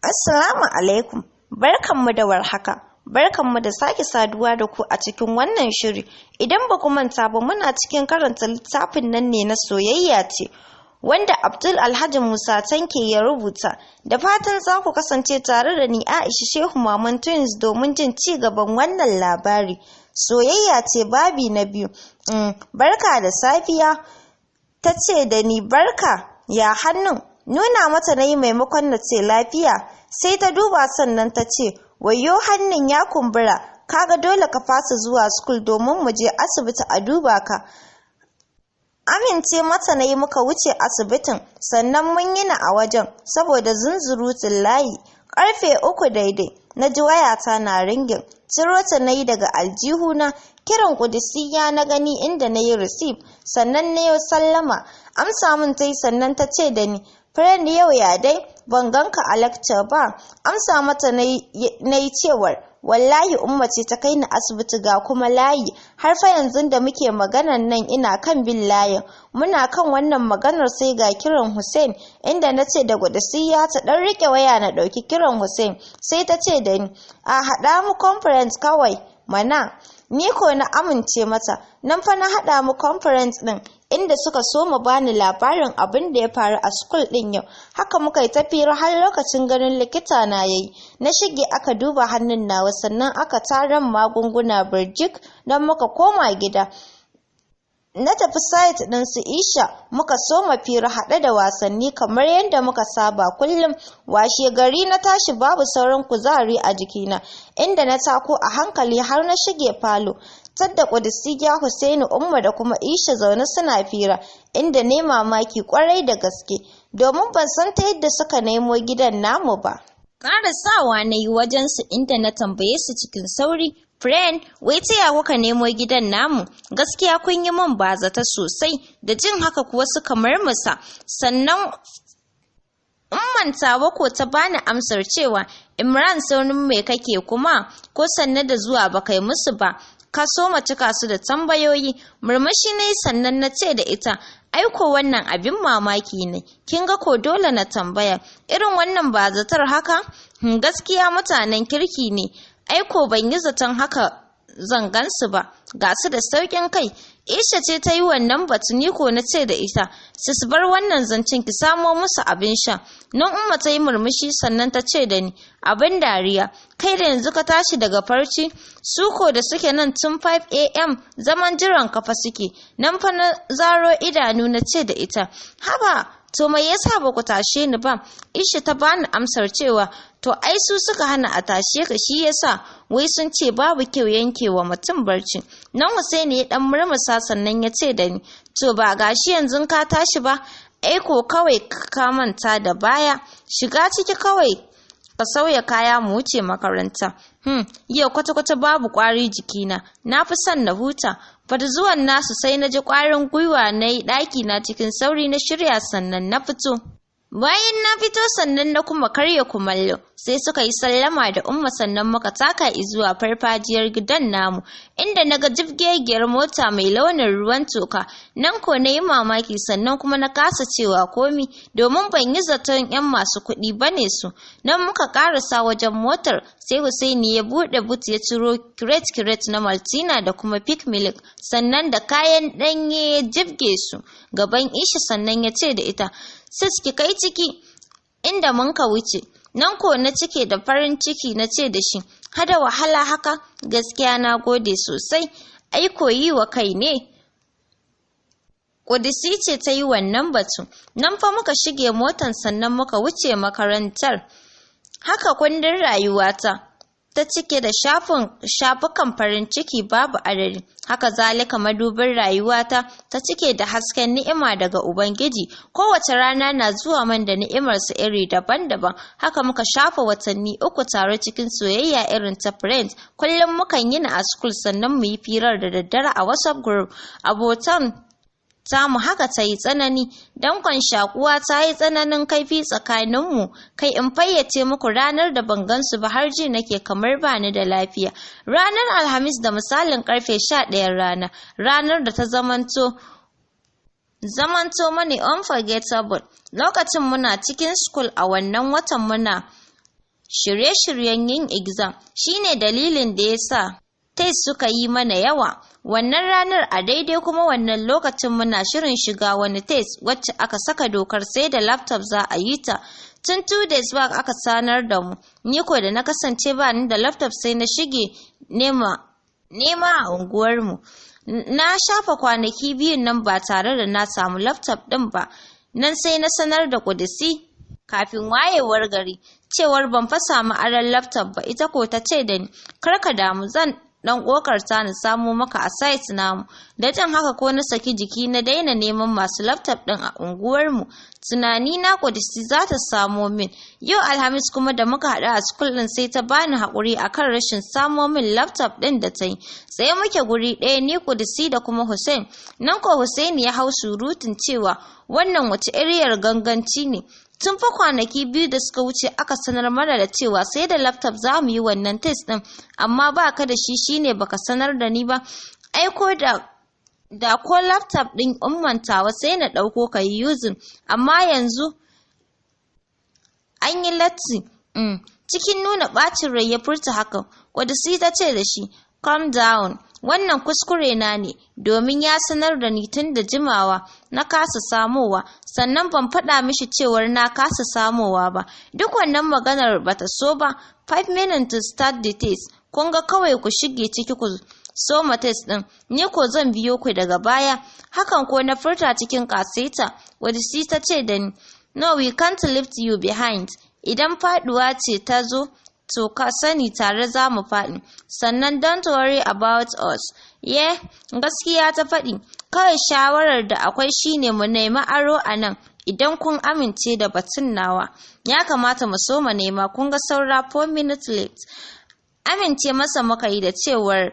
Assalamu alaikum, barkanmu da warhaka, barkanmu da sake saduwa da ku a cikin wannan shiri. Idan ba ku manta ba, muna cikin karanta littafin nan ne na Soyayya Ce, wanda Abdul Alhaji Musa Tanke ya rubuta. Da fatan za ku kasance tare da ni, Aisha Shehu Maman Twins, domin jin ci gaban wannan labari. Soyayya Ce, babi na biyu. Barka da safiya, ta ce da ni. Barka, ya hannun? Nuna mata na yi maimakon na ce lafiya. Sai ta duba, sannan ta ce, "Wayo, hannun ya kumbura. Kaga dole ka fasa zuwa school domin mu je asibiti a duba ka." Amince mata na yi, muka wuce asibitin. Sannan mun yi na a wajen saboda zunzurutun layi. Karfe 3 daidai na ji wayata na ringing. Ciro ta na yi daga aljihuna, kiran Kudisiya na gani, inda na yi receive, sannan na yi sallama. Amsa min ta yi, sannan ta ce da ni, "Friend, yau ya dai ban ganka a lecture ba?" Amsa mata na yi cewar wallahi Umma ce ta kai ni asibiti, ga kuma layi, har fa yanzu da muke maganar nan ina kan bin layin. Muna kan wannan maganar sai ga kiran Hussein, inda na ce da Kudisiya ta dan rike waya na dauki kiran Hussein. Sai ta ce da ni, "A haɗa mu conference kawai mana." Ni ko na amince mata. Nan fa na haɗa mu conference ɗin, inda suka soma bani labarin abin da ya faru a school ɗin yau. Haka muka yi tafiyar har lokacin ganin likita na yayi. Na shige, aka duba hannun nawa, sannan aka taran magunguna birjik don muka koma gida. Na tafi site ɗin su Isha, muka soma fira haɗe da wasanni kamar yadda muka saba kullum. Washe gari na tashi babu sauran kuzari a jikina, inda na tako a hankali har na shige falo. Tadda Qudusiyya, Husaini, Umma da kuma Isha zaune suna fira, inda ne mamaki kwarai da gaske, domin ban san ta yadda suka nemo gidan namu ba. Ƙarasawa na yi wajensu, inda na tambaye su cikin sauri, "Friend, wai ta ya kuka nemo gidan namu? Gaskiya kun yi min bazata sosai." Da jin haka kuwa suka murmusa. Sannan Umman tawa ko ta bani amsar cewa, "Imran, saurin mai kake kuma? Ko sanne da zuwa ba kai musu ba. Ka soma cika su da tambayoyi." Murmushi ne, sannan na ce da ita, "Aiko wannan abin mamaki ne. Kin ga ko dole na tambaya. Irin wannan bazatar haka? Gaskiya mutanen kirki ne. Aiko ban yi zaton haka zan gansu ba, ga su da sauƙin kai." Isha ce ta yi wannan batu, ni ko na ce da ita, "Su bar wannan zancen, ki samo musu abin sha." Nan Umma ta yi murmushi, sannan ta ce da ni, "Abin dariya, kai da yanzu ka tashi daga farci, su ko da suke nan tun 5 a.m. zaman jiran kafa suke." Nan fa na zaro idanu na ce da ita, "Haba, to mai yasa ba ku tashe ni ba?" Isha ta bani amsar cewa, "To ai su suka hana a tashe ka, shi yasa, wai sun ce babu kyau yankewa mutum barci." Nan Husaini ya dan murmusa, sannan ya ce da ni, "To ba gashi yanzu ka tashi ba? Aiko kawai ka manta da baya. Shiga ciki kawai ka sauya kaya, mu wuce makaranta." Yau kwata-kwata babu kwari jikina, na fi son na huta. Fata zuwan nasu sai na ji kwarin gwiwa. Na yi ɗaki na cikin sauri, na shirya, sannan na fito. Bayan na fito, sannan na kuma karya kumallo, sai suka yi sallama da Umma, sannan muka taka zuwa farfajiyar gidan namu, inda na ga jibgegiyar mota mai launin ruwan toka. Nan ko na yi mamaki, sannan kuma na kasa cewa komi, domin ban yi zaton 'yan masu kuɗi ba ne su. Nan muka karasa wajen motar, sai Husaini ya buɗe boot, ya ciro crate-crate na Maltina da kuma Peak Milk, sannan da kayan ɗanye, ya jibge su gaban Isha, sannan ya ce da ita, "Sis, ki kai ciki," inda mun ka wuce. Nan ko na cike da farin ciki na ce da shi, "Hada wahala haka? Gaskiya na gode sosai." Aiko yi wa kai ne. Kudisi ce ta yi wannan batu. Nan fa muka shige motan, sannan muka wuce makarantar. Haka kundin rayuwata ta cike da shafin shafukan farin ciki babu adadi. Haka zalika madubin rayuwata ta cike da hasken ni'ima daga Ubangiji. Kowace rana na zuwa man da ni'imarsa iri daban-daban. Haka muka shafa watanni 3 tare cikin soyayya irin ta friends. Kullum mukan yi na a school, sannan mu yi firar da daddare a WhatsApp group. Abotan tamu haka ta yi tsanani, dankon shakuwa ta yi tsananin kaifi tsakaninmu. Kai, in fayyace muku, ranar da ban gansu ba har ji nake kamar bani da lafiya. Ranar Alhamis da misalin karfe 11 rana, ranar da ta zamanto mani unforgettable. Lokacin muna cikin school, a wannan watan muna Shirye-shiryen yin exam shine dalilin da ya sa test suka yi mana yawa. Wannan ranar, a daidai kuma wannan lokacin, muna shirin shiga wani test wacce aka saka dokar sai da laptop za a yi ta. Tun 2 days back aka sanar da mu. Ni ko da na kasance ba ni da laptop, sai na shige nema a unguwarmu. Na shafa kwanaki 2n nan ba tare da na samu laptop ɗin ba. Nan sai na sanar da Kudisi kafin wayewar gari cewar ban fa samu aron laptop ba. Ita ko ta ce da ni, "Kar ka damu, zan dan kokarta na samo maka a site namu." Da jin haka ko na saki jiki na daina neman masu laptop din a unguwarmu. Tunani na Kudisi za ta samo min. Yau Alhamis kuma da muka haɗu a school din, sai ta bani haƙuri akan rashin samo min laptop din da ta yi. Tsaye muke guri ɗaya, ni, Kudisi da kuma Hussein. Nan ko Hussein ya hau surutun cewa wannan wace iriyar ganganci ne? Tun fa kwanaki 2 da suka wuce aka sanar mana da cewa sai da laptop za mu yi wannan test din, amma ba ka da shi, shine baka sanar da ni ba. Ai ko da ko laptop din ummantawa sai na ɗauko ka yi using, amma yanzu an yi latti. Cikin nuna ɓacin rai ya furta hakan. Kwadisi ta ce da shi, "Calm down, wannan kuskure na ne, domin ya sanar da ni tun da jimawa na kasa samowa, sannan ban faɗa mishi cewar na kasa samowa ba. Duk wannan maganar bata so ba. 5 minutes to start the test. Kun ga kawai ku shige ciki ku soma test ɗin, ni ko zan biyo ku daga baya." Hakan ko na furta cikin ƙasaita. Wadisi ta ce da ni, "No, we can't leave you behind. Idan faduwa ce ta zo, to ka sani tare za mu faɗi. Sannan don't worry about us." Yeah, gaskiya ta faɗi. Kawai shawarar da akwai shine mu nemi aro a nan. Idan kun amince da batun nawa, ya kamata mu soma nema. Kun ga saura 4 minutes left. Amince masa muka yi da cewar,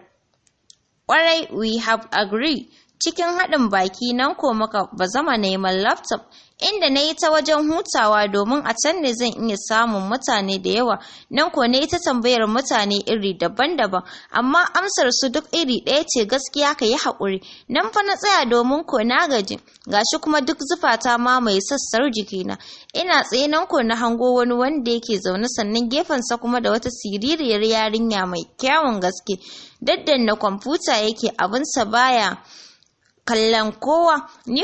"Kwarai, we have agreed." Cikin haɗin baki nan ko muka bazama neman laptop, inda na yi ta wajen hutawa domin a can ne zan iya samun mutane da yawa. Nan ko na yi ta tambayar mutane iri daban-daban, amma amsar su duk iri ɗaya ce, "Gaskiya ka yi haƙuri." Nan fa na tsaya, domin ko na gaji, gashi kuma duk zufa ta mamaye sassar jikina. Ina tsaye, nan ko na hango wani wanda yake zaune, sannan gefensa kuma da wata siririyar yarinya mai kyawun gaske. Daddanna kwamfuta yake abinsa, baya kallon kowa. Ni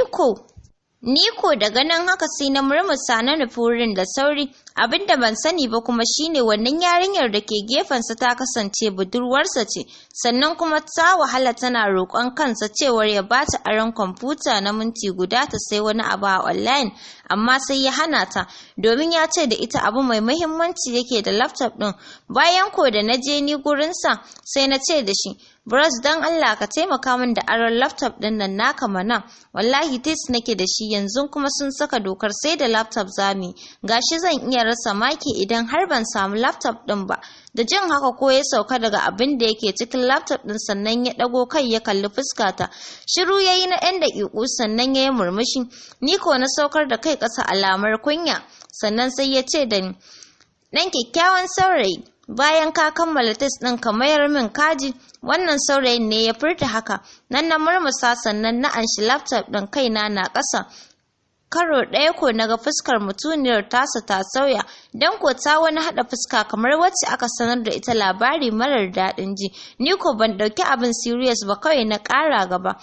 ko da ganin haka sai na murmusa na nufi wurin da sauri. Abinda ban sani ba kuma shine wannan yarinyar da ke gefensa ta kasance budurwarsa ce, sannan kuma ta wahala tana roƙon kansa cewar ya bata aron kwamfuta na minti guda ta sai wani abu a online, amma sai ya hana ta domin ya ce da ita abu mai muhimmanci yake da laptop ɗin. Bayan ko da na je ni gurinsa, sai na ce da shi, "Bros, don Allah ka taimaka min da aron laptop ɗin nan naka mana. Wallahi test nake da shi yanzu, kuma sun saka dokar sai da laptop zami. Gashi zan iya rasa maki idan har ban samu laptop ɗin ba." Da jin haka ko ya sauka daga abin da yake cikin laptop ɗin, sannan ya ɗago kai ya kalli fuskata. Shiru ya yi na ɗan daƙiƙu, sannan ya yi murmushi. Ni ko na saukar da kai ƙasa alamar kunya. Sannan sai ya ce da ni, "Ɗan kyakkyawan saurayi, bayan ka kammala test ɗin ka mayar min, kaji?" Wannan saurayin ne ya furta haka. Nan na murmusa, sannan na anshi laptop ɗin kaina na ƙasa. Karo ɗaya ko naga fuskar mutuniyar tasa ta sauya, don ko ta wani haɗa fuska kamar wacce aka sanar da ita labari marar daɗin ji. Ni ko ban ɗauki abin serious ba, kawai na ƙara gaba.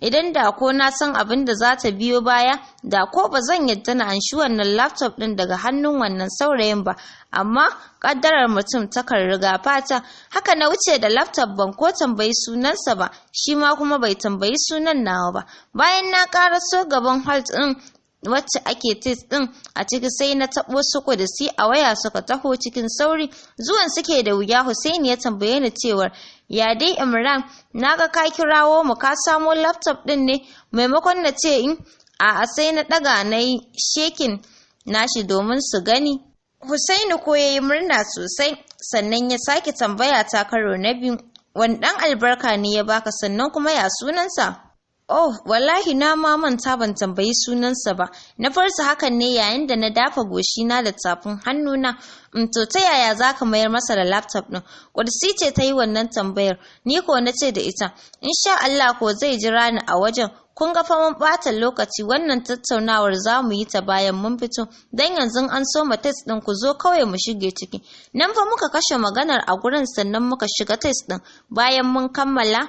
Idan da ko na san abin da za ta biyo baya, da ko ba zan yadda na anshi wannan laptop ɗin daga hannun wannan saurayin ba, amma ƙaddarar mutum takan riga fata. Haka na wuce da laptop, ban ko tambayi sunansa ba, shi ma kuma bai tambayi sunan nawa ba. Bayan na ƙaraso gaban hall ɗin wacce ake test ɗin a ciki, sai na taɓo su si a waya, suka taho cikin sauri. Zuwan suke da wuya, Hussaini ya tambaye ni cewar, "Ya dai Imran, na ga ka kirawo mu, ka samo laptop ɗin ne?" Maimakon na ce in a'a, sai na ɗaga na yi shaking nashi domin su gani. Hussaini ko ya yi murna sosai, sannan ya sake tambaya ta karo na biyu, "Wani ɗan albarka ne ya baka, sannan kuma ya sunansa?" Oh, wallahi na ma manta ban tambayi sunansa ba. Na furta hakan ne yayin da na dafa goshina da tafin hannuna. To, ta yaya za ka mayar masa da laptop ɗin? Ƙudsi ce ta yi wannan tambayar. Ni ko na ce da ita, insha Allah ko zai jira ni a wajen. Kun ga fa mun ɓata lokaci, wannan tattaunawar za mu yi ta bayan mun fito. Dan yanzu an soma test ɗin, ku zo kawai mu shige ciki. Nan fa muka kashe maganar a gurin, sannan muka shiga test ɗin. Bayan mun kammala,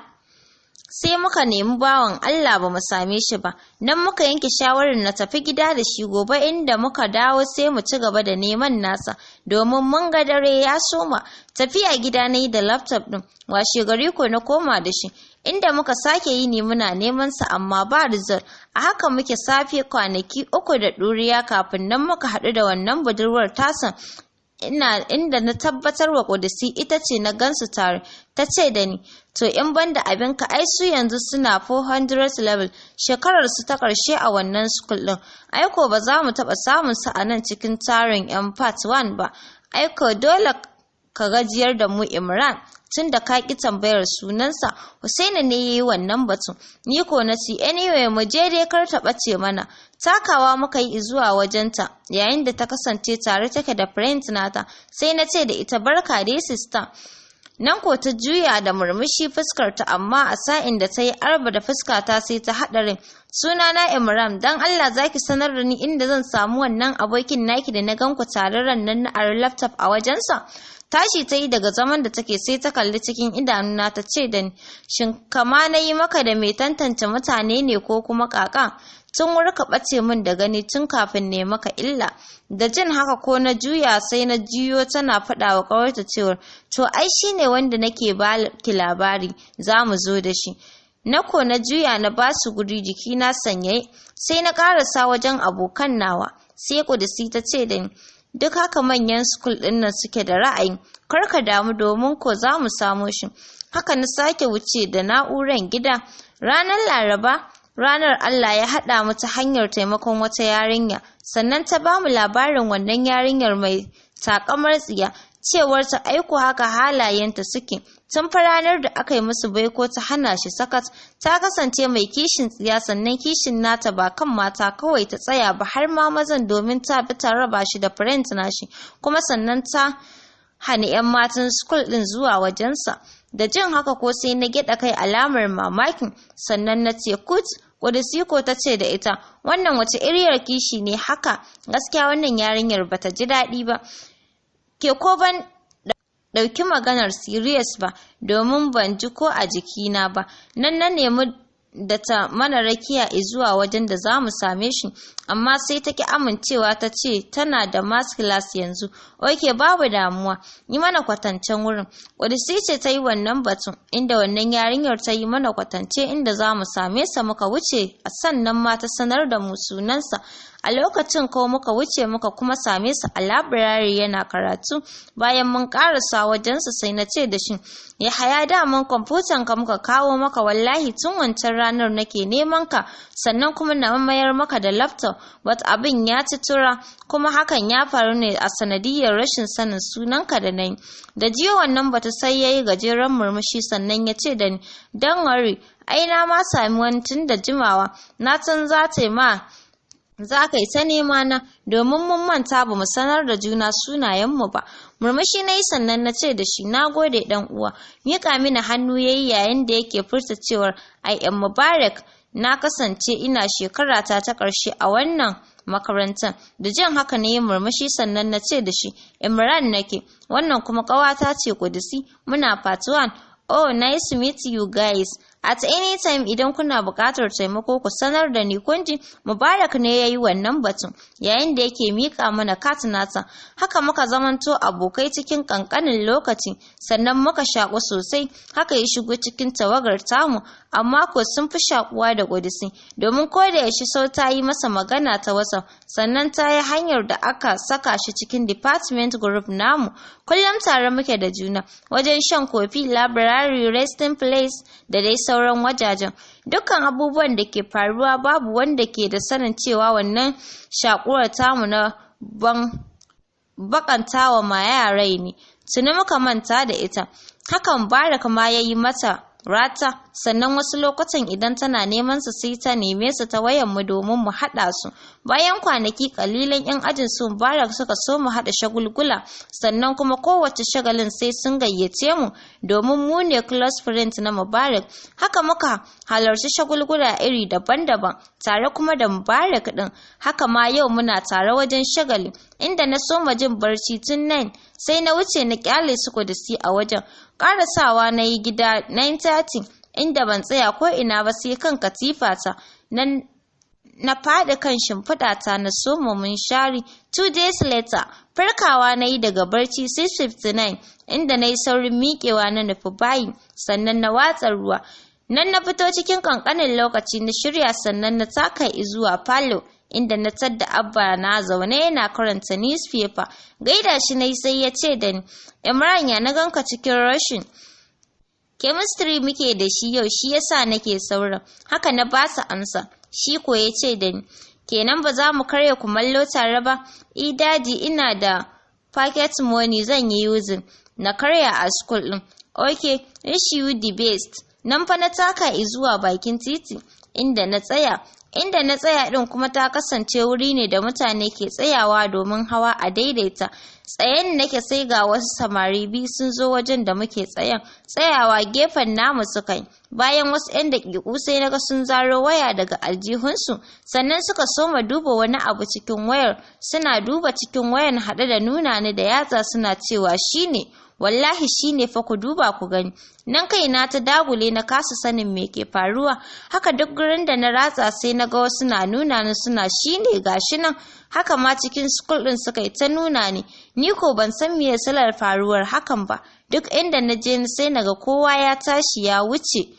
sai muka nemi bawan Allah ba mu same shi ba. Nan muka yanke shawarar na tafi gida da shi, gobe inda muka dawo sai mu ci gaba da neman nasa, domin mun ga dare ya soma. Tafiya gida na yi da laptop din, washe gari ko na koma da shi, inda muka sake yi ne muna neman sa, amma ba result. A haka muke safe kwanaki 3 da ɗuriya kafin nan muka haɗu da wannan budurwar tasa, ina inda na tabbatar wa Kudusi ita ce na gansu tare. Ta ce da ni, to, in banda abinka, ai su yanzu suna 400 level, shekarar su ta ƙarshe a wannan school din. Aiko ba za mu taɓa samun su a nan cikin tarin yan part 1 ba. Aiko dole ka gajiyar da mu, Imran, tun da ka ƙi tambayar sunansa. Husaini ne ya yi wannan batun. Ni ko na ce, anyway, mu je dai, kar ta ɓace mana. Takawa muka yi zuwa wajenta, yayin da ta kasance tare take da friend nata. Sai na ce da ita, barka dai, sister. Nan ko ta juya da murmushi fuskarta, amma a sa'in da ta yi arba da fuskata sai ta haɗa rai. Suna na Imran, dan Allah zaki sanar da ni inda zan samu wannan abokin naki da na gan ku tare ran nan na ari laptop a wajensa? Tashi ta yi daga zaman da take, sai ta kalli cikin idanuna ta ce da ni, shin kama na yi maka da mai tantance mutane ne ko kuma kaka? Tun wuri ka ɓace min da gani tun kafin ne maka illa. Da jin haka ko na juya, sai na juyo tana faɗa wa ƙawarta cewar, to, ai shine wanda nake ba ki labari, za mu zo da shi. Na ko na juya na ba su guri, jiki na sanyaye, sai na ƙarasa wajen abokan nawa. Sai Kudusi ta ce da ni, duk haka manyan school ɗin nan suke da ra'ayi, kar ka damu, domin ko za mu samo shi. Haka na sake wuce da na'uran gida. Ranar Laraba, ranar Allah ya haɗa mu ta hanyar taimakon wata yarinya, sannan ta bamu labarin wannan yarinyar mai takamar tsiya, cewar ta aiko haka halayenta suke. Tun fa ranar da aka yi musu baiko ta hana shi sakat. Ta kasance mai kishin tsiya, sannan kishin nata ba kan mata kawai ta tsaya ba, har ma mazan, domin ta bi ta raba shi da friend nashi, kuma sannan ta hani 'yan matan school din zuwa wajensa. Da jin haka ko sai na gyaɗa kai alamar mamakin, sannan na ce, kut. Kudusiko ta ce da ita, wannan wace iriyar kishi ne haka? Gaskiya wannan yarinyar bata ji daɗi ba. Ke ko ban ɗauki maganar serious ba, domin ban ji ko a jikina ba. Nan na nemi da ta mana rakiya zuwa wajen da za mu same shi, amma sai ta ki amincewa, ta ce tana da maths class yanzu. Ok, babu damuwa, yi mana kwatancen wurin. Ƙudisi ce ta yi wannan batun, inda wannan yarinyar ta yi mana kwatance inda za mu same sa. Muka wuce, a sannan ma ta sanar da mu sunansa. A lokacin ko muka wuce muka kuma same su a labirari yana karatu. Bayan mun karasa wajensa, sai na ce da shi, Yahaya, daman kwamfutan ka muka kawo maka. Wallahi tun wancan ranar nake neman ka, sannan kuma na mayar maka da laptop, but abin ya ci tura, kuma hakan ya faru ne a sanadiyar rashin sanin sunanka da na yi. Da jiyo wannan bata, sai yayi gajeren murmushi, sannan ya ce da ni, don't worry, ai na ma sami wani tun da jimawa. Na san za ta yi ma za ka yi ta nema na, domin mun manta ba mu sanar da juna sunayenmu ba. Murmushi na yi, sannan na ce da shi, na gode, dan uwa. Miƙa mini hannu ya yi yayin da yake furta cewar, I am Mubarak, na kasance ina shekarata ta ƙarshe a wannan makarantar. Da jin haka ne yi murmushi, sannan na ce da shi, Imran nake, wannan kuma ƙawata ce Kudusi, muna part 1. Oh, nice to meet you guys. At any time idan kuna buƙatar taimako, ku sanar da ni, kunji? Mubarak ne ya yi wannan batun yayin da yake miƙa mana card nasa. Haka muka zamanto abokai cikin ƙanƙanin lokaci, sannan muka shaƙu sosai. Haka ya shigo cikin tawagar tamu, amma ko sun fi shaƙuwa da Ƙudisi, domin ko da yaushe sau ta yi masa magana ta WhatsApp, sannan ta yi hanyar da aka saka shi cikin department group namu. Kullum tare muke da juna, wajen shan kofi, library, resting place da dai sauran wajajen. Dukkan abubuwan da ke faruwa, babu wanda ke da sanin cewa wannan shakuwar tamu na ban bakantawa ma yarai ne. Tuni muka manta da ita. Hakan Barak ma ya yi mata. Rata. Sannan wasu lokutan idan tana neman su, sai ta neme su ta wayan mu domin mu haɗa su. Bayan kwanaki kalilan, yan ajin su Mubarak suka so mu haɗa shagulgula, sannan kuma kowace shagalin sai sun gayyace mu domin mu ne close friend na Mubarak. Haka muka halarci shagulgula iri daban-daban tare kuma da Mubarak din. Haka ma yau muna tare wajen shagali, inda na soma jin barci tun 9, sai na wuce na kyale su Kudusi a wajen. Karasawa na yi gida 9:30, inda ban tsaya ko ina ba sai kan katifata nan na faɗi kan shimfiɗata na soma munshari. 2 days later, farkawa na yi daga barci 6:59, inda na yi saurin miƙewa na nufi bayi, sannan na watsa ruwa. Nan na fito cikin ƙanƙanin lokaci na shirya, sannan na taka zuwa falo, inda na tadda Abba na zaune yana karanta newspaper. Gaida shi na sai ya ce da ni, "Imran, ya na ganka cikin rushing?" "Chemistry muke da shi yau, shi yasa nake saurin haka," na ba su amsa. Shi ko ya ce da ni, "Kenan ba za mu karya kumallo tare ba?" "E Daddy, ina da pocket money, zan yi using na karya a school din." "Okay, wish you the best." Nan fa na taka zuwa bakin titi inda na tsaya. Inda na tsaya din kuma ta kasance wuri ne da mutane ke tsayawa domin hawa a daidaita. Tsayen nake sai ga wasu samari biyu sun zo wajen da muke tsayen. Tsayawa gefen namu suka yi. Bayan wasu 'yan daƙiƙu sai naga sun zaro waya daga aljihunsu, sannan suka soma duba wani abu cikin wayar. Suna duba cikin wayan haɗe da nuna ni da yatsa, suna cewa, "Shine, wallahi shine fa, ku duba ku gani." Nan kaina ta dagule, na kasa sanin me ke faruwa. Haka duk gurin da na ratsa sai na ga wasu na nuna ni suna, "Shine, gashi nan." Haka ma cikin school din suka yi ta nuna ni. Ni ko ban san me salar faruwar hakan ba. Duk inda na je sai naga kowa ya tashi ya wuce.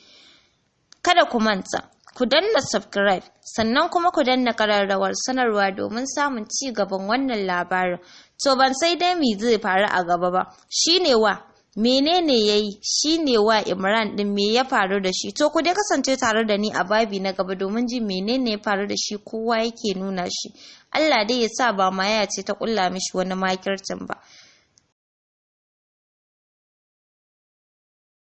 Kada ku manta ku danna subscribe, sannan kuma ku danna kararrawar sanarwa domin samun ci gaban wannan labarin. To, ban sai dai me zai faru a gaba ba. Shine wa? Menene yayi? Shine wa Imran din? Me ya faru da shi? To, ku dai kasance tare da ni a babi na gaba domin jin menene ya faru da shi kowa yake nuna shi. Allah dai ya sa ba maya ce ta kulla mishi wani makircin ba.